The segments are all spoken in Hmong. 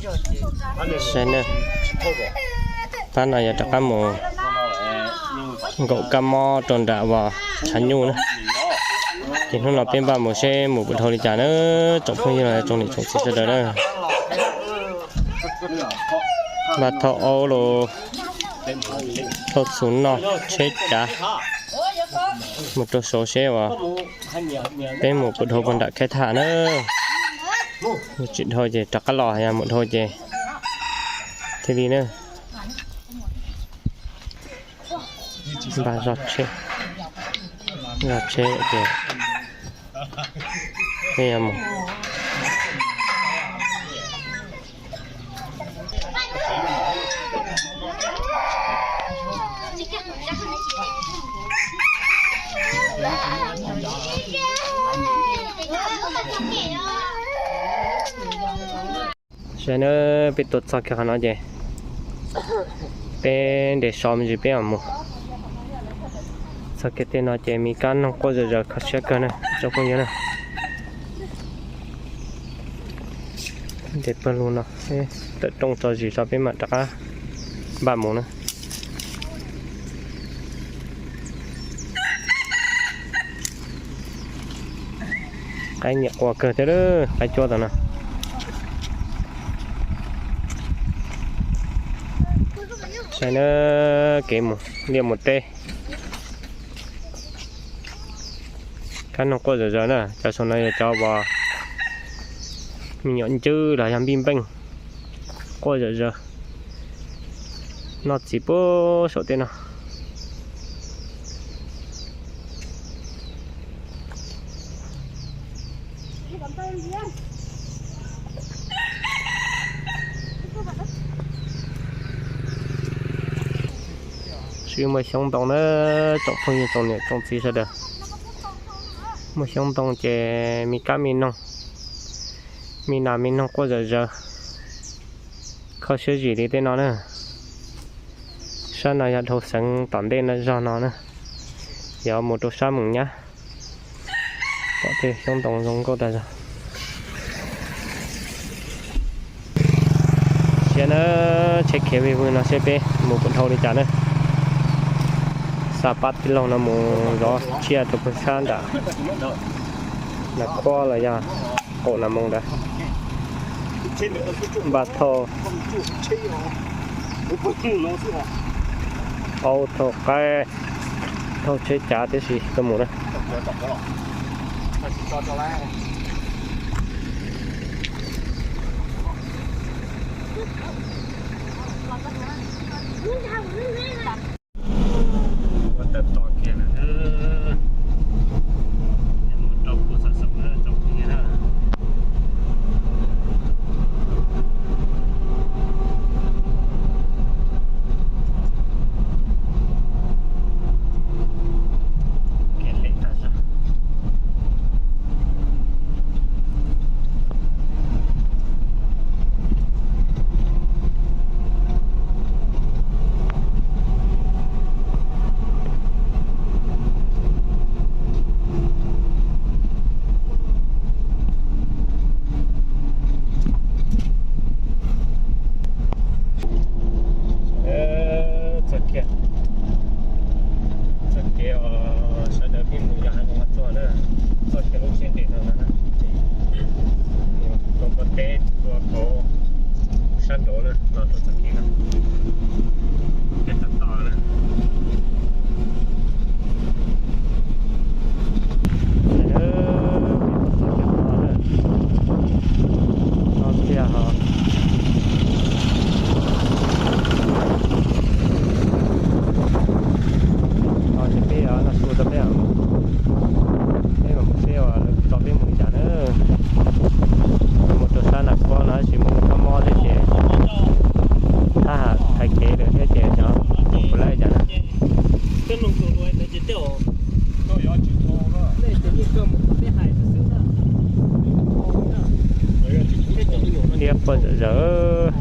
Saib na, pab no yog rov qab mus nkaum kab mob rau nram uas tshav nyuj na. Ces hnub no peb npaj mus seb mus puas dhau li cas na, tsoom phooj ywg los tsoom niam tsoom txiv sawv daws na. Npaj thauj aub los, thauj txhuv noj, tsheb cav, mus rau saud seb uas peb mus puas dhau puag nram khaib thaj na. Tsis dhau ces rov qab los, yog mus dhau ces thiaj li na. Npaj zog tsheb, zog tsheb ces peb yuav mus. Saib na, peb tuaj txog kiag qhov no ces peb nres so me ntsis peb mam mus. Txog kiag tej no ces me kab noog quaj zom zaws kho siab kawg na tsoom phooj ywg na. Nres pawg lug no, tawm rooj tso zis tso peb mam rov qab npaj mus na. Qaib nyuam qhuav kawg thiab, qaib cuab tom no. Saib na, kev mus liaj mus teb. Kab noog quaj zom zaws na, cov saum no yog cov uas me nyuam ncwb los yog npij npeej, quaj zom zaws. Noj txiv puag saum tej no. Sib muaj xyoob ntoo na, tsoom phooj ywg tsoom niam tsoom txiv sawv daws. Muaj xyoob ntoo ces me kab me noog, me nas me noog quaj zom zaws, kho siab zim li tej no na. Sab no yog dhau xeev tom ntej no zog no na, yog mus rau sab Moos Nyab. Pom tej xyoob ntoo zoo nkauj tag zog. Siab na, tsheb khiav vij vwg no seb peb mus puas dhau li cas na. Xa pab tij laug no mus zov tsiaj rau puag sab nram Nas Khuab los yog qaum Nas Moos ntawd. Npaj thauj aub thauj qaib thauj tsheb cav tib si tuaj mus na. Ua tawm tos kiag na, mus rau puag saum saum na tsoom phooj ywg na. Kev lem tag zog. Txog kiag, txoj kev uas sawv daws pib mus yog hav zoov hav tsuag na, txoj kev lub tsheb nres no na, ces mus rau pob teb tua kauv sab nraud na, los rau txoj kev no, kev tag tom na. No tiag hos. Ces peb no su rau peb, peb mam mus seb uas lawv tso peb mus li cas na. Mus rau sab Nas Khuab no tab sis mus kab mob thiab ces thab ham thaiv kev lawm thiab ces xyov mus puas laib cas na. Liab quaj zom zaws.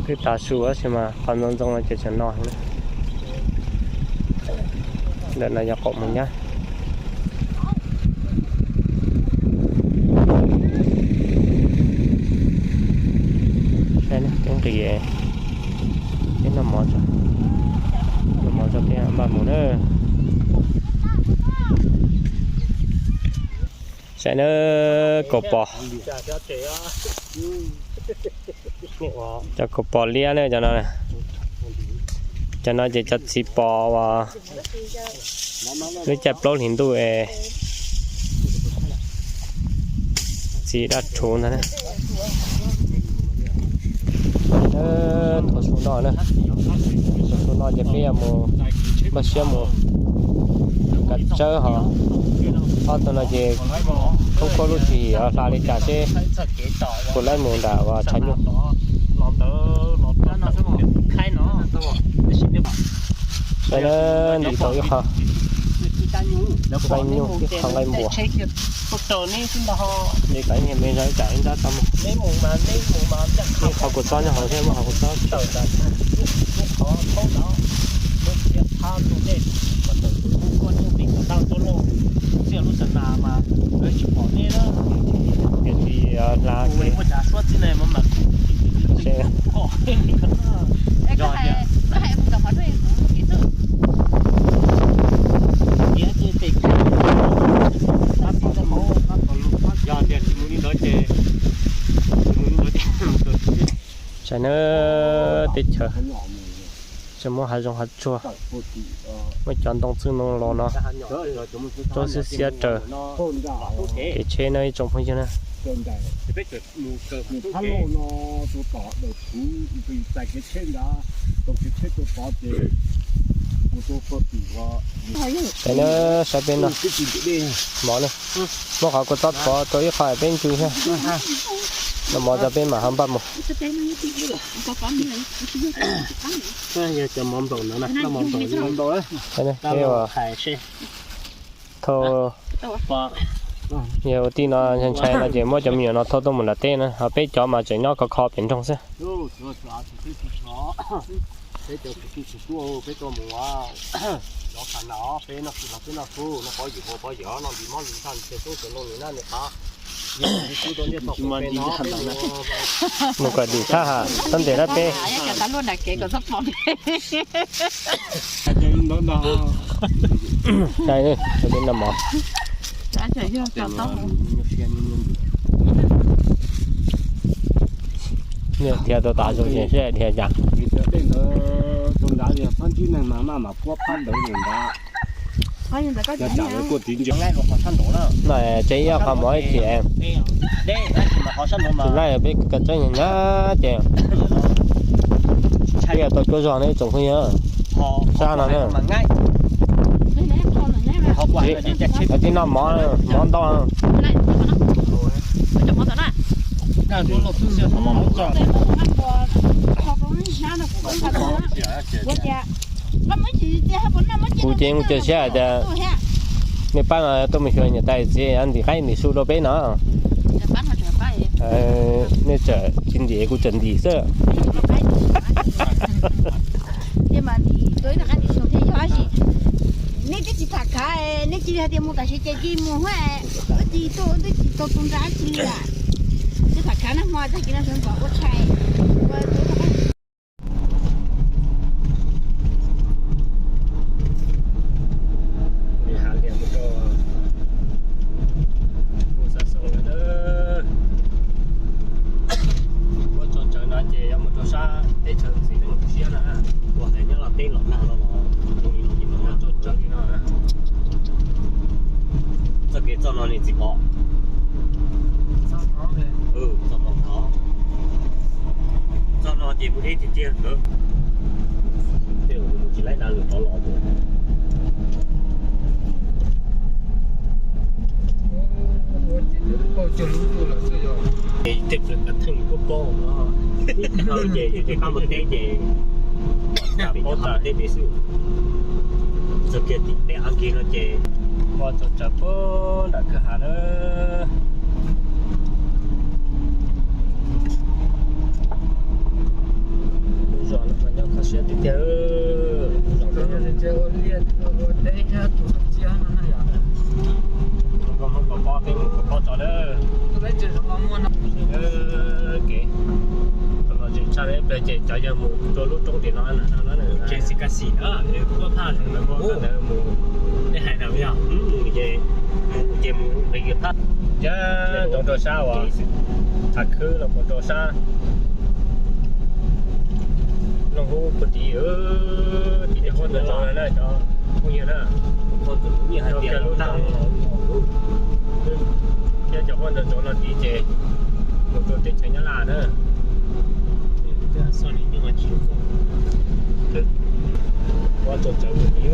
Twb tav su tab sis mas qhov ntxoov ntxoo no ces tseem no heev na. Ntawm no yog qaum Moos Nyab. Saib nawb, kaus pos. Cov kaus pos liab na cov no. Cov no ces cov txiv pos uas lub caij plaub hlis ntuj es txiv daj rhuv ntag na. Thaum su no na, thaum su no ces peb yuav mus npaj siab mus kav tsawb hos. Ob tug no ces khoob khuab lub tsis hla li cas seb puas laib mus nram uas tshav nyuj. Saib na, ntim tau ib qho nqaij nyuj, ib qho nqaij npuas. Li kom ib me zog ib tsam ib nrab tau mus. Ib qho kua txob nyob hauv thiab, muab qhov kua txob. Tiam sis hla Saib nawb, teb chaws tseem muaj hav zoov hav tsuag, muaj cov ntoo txwj ntoo laus no rau xwb xiab raws kev tsheb no ib tsoom phooj ywg na. Saib na, saib peb no, mov na, muab qhov kua txob thov rau ib qho peb ntsw thiab. Noj mov tso peb mam ho npaj mus. Yog cov mov nplaum no na, noj mov nplaum. Thauj yog ua tij no ntshai no ces muab cov me nyuam no thauj tuaj mus nram teb na, ho peb cov mas tseem nyob khov kho pem nroog xwb. Peb cov kwv tij tsis tuaj, peb tuaj mus zov qhav na, peb noj fwj los peb noj fwj, noj pob yim ua pob yim, noj nti mob nti nthaj, nws cia sub cov no nws na nws qab. Nws kom dim thab ham txhob ntes dab peb. Thiab tus tas zoo ces seb thiab cas. No tsev ib qho mov ib chim, tus laj peb kav tsawb nyab nyab ces peb yuav tau cuab zog na ib tsoom phooj ywg. Sab no na, tib noj mov, mov ntau. Kuv ces kuv cia siab hais tias nej pab no tuaj mus xyuas niam tais txiv ntim qaib ntim su rau peb no. Nej txawm tsis ntim kuv txawm ntim xwb. Nej twb tsis tham khav, nej cia li hais tias mus tam sim ces cia li mus, wb cia li tuaj, wb twb tsis tau tu nra tsi li. Twb tham khav nag hmo tag kis no sawv ntxov ua tshais. Ua tso tsawv no ces yuav mus rau sab teb chaws ntxiv, teb mus siab na, ua hais nyob los teb los nag los, ua tso tsawv li no. Txoj kev txoj no nws txiv pom. Txoj no ces kuv deb tiag tiag. Tej zaum nws tsis laib dav lwm qhov los. Tej plaws kav theej kuj pob no, ces yus tej qab npua teb ces pob teb pem xwb. Txog kiag tim teb av nkig no ces ua tso tsawv puag nram kwj ha na. Lub zos no mas nyob kho siab tiag tiag. Nkauj Hmoob Pov Pob, peb Hmoob Pov Pob tso na. Kev los zem tshaj peb ces cov yawg mus rau lub roob tim no na, ces xi kas xim na, kuj phaj ntawd mus, nej hais na yog mus ces mus nqis Ces ntoo rau sab uas thav khwb los mus rau sab Looj Hub puag tid, tim cov huab ntawd tsuav na cov phooj ywg na. Nyob kiag lub ntoo, nyob cov huab ntawd tsuav no tid ces mus rau teb chaws Nyab Laj na. Ua tsaug tsaws puag tid,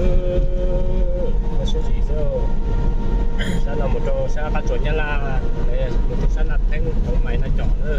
ua siab zim xwb. Sab no mus rau sab qab tsuas Nyab Laj, mus rau sab Naj Theeb Roov Mais no com na.